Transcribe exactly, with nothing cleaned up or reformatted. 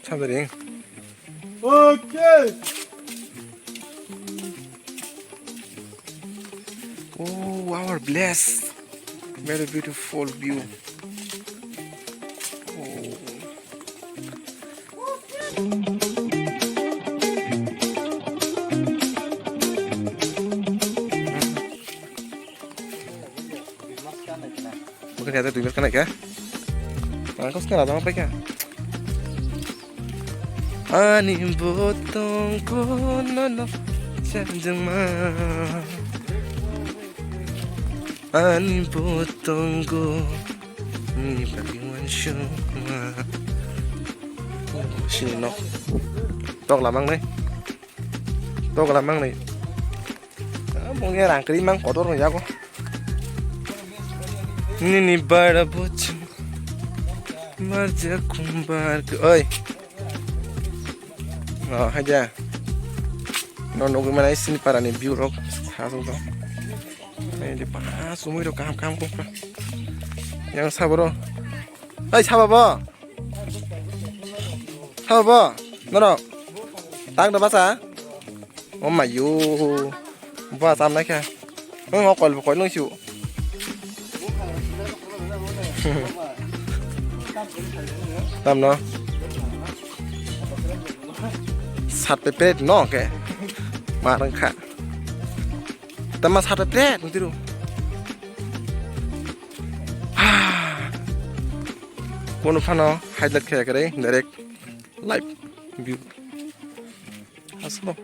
Sabiring. Okay. Oh, our bless. Very beautiful view. Oh. Bukan kata dua belas kan ya? Aku sekarang apa ya? Ani botong kono no sanjang ma. Ani botong ko ni pagi wansukma. Sini nok. Tok lamang nai. Tok lamang nai. Mungya rang kri mang kotor no jago. Nini bara buch. Marja kumbar. Oi. Oh, haja. No, no, gimana isi ni para ni view rok. Hasung to. Ini di pas, umui rok kaham, kaham kok. Yang sabro. Hai, sabo bo. Sabo bo. Norok. Tang da basa. Oh my you. Bo tam na kha. Ang okol bo kol nung siu. Tam no. Sat pe pet no ke. Marang kha. Tama sat pe pet nung tiru. Kono phano highlight khe kare direct live view. Aslo.